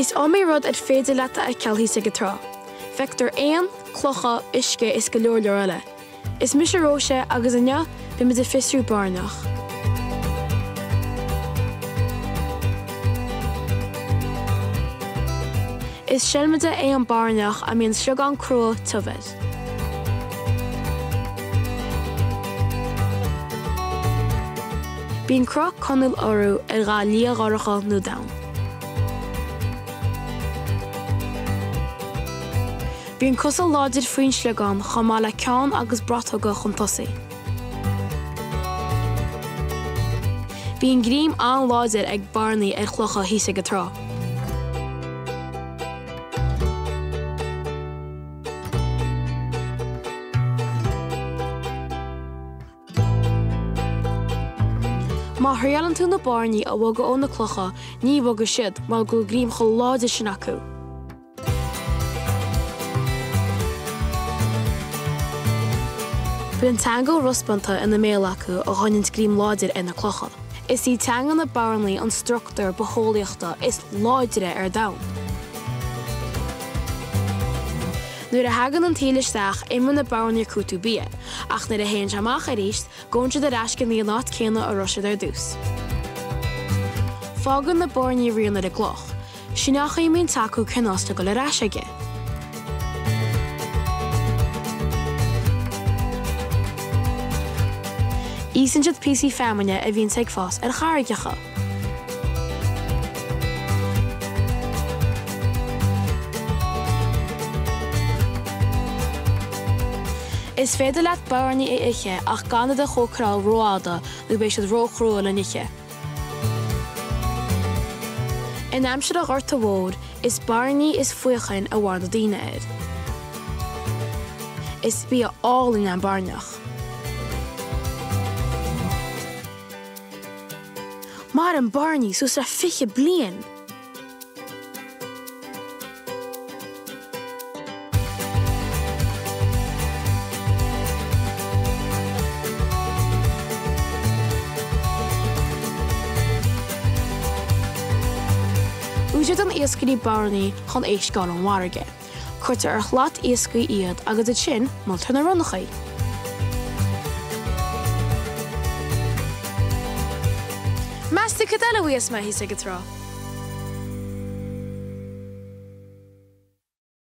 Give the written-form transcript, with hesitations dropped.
Is iomaí rud ar féidir leat a fheiceáil thíos ag an trá. Feictear éin, clocha, uisce is go leor leor eile. Is mise Róise agus inniu beimid ag fiosrú bairneach. Is seilmide é an bairneach a mbíonn sliogán crua tiubh air. Bíonn cruth conúil orthu ar dhath liath dhorcha nó donn. Bíonn cosa láidir faoin sliogán chomh maith le ceann agus bratóga chun tosaigh. Bíonn greim an-láidir ag bairnigh ar chlocha thíos ag an trá. Má thriaileann tú na bairnigh a bhogadh ó na clocha, ní bhogfaidh siad mar go bhfuil greim chomh láidir sin acu. Bíonn teanga rospanta ina mbéal acu a choinníonns greim láidir ar na clocha. Is í teanga na bairnigh an struchtúr bitheolaíochta is láidre ar domhan. Nuair a thagann an taoille isteach, imíonn na bairnigh ag cuartú bia, ach nuair a théann sé amach arís, gabhann siad ar ais go dtí an áit céanna a raibh siad ar dtús. Fágann na bairnigh rian ar an gcloch. Sin an chaoi a mbíonn a fhios acu cén áit le dul ar ais aige. Íosann siad píosaí feamainne a bhíonns ag fás ar charraigeacha. Is féidir leat bairnigh a ithe ach gan iad a chócaráil rófhada nó beidh siad róchrua le n-ithe. In aimsir an Ghorta Mhóir, is bairnigh is faochain a mhair na daoine air. Is bia álainn an bairneach. Maireann bairnigh suas le 20 bliain! Úsáideann iascairí bairnigh chun éisc a fháil ón bhfarraige. Cuirtear ar shlat iascaigh iad agus ansin moltar na ronnachaí. Meas tú cad eile a bhíos mé thíos ag an trá?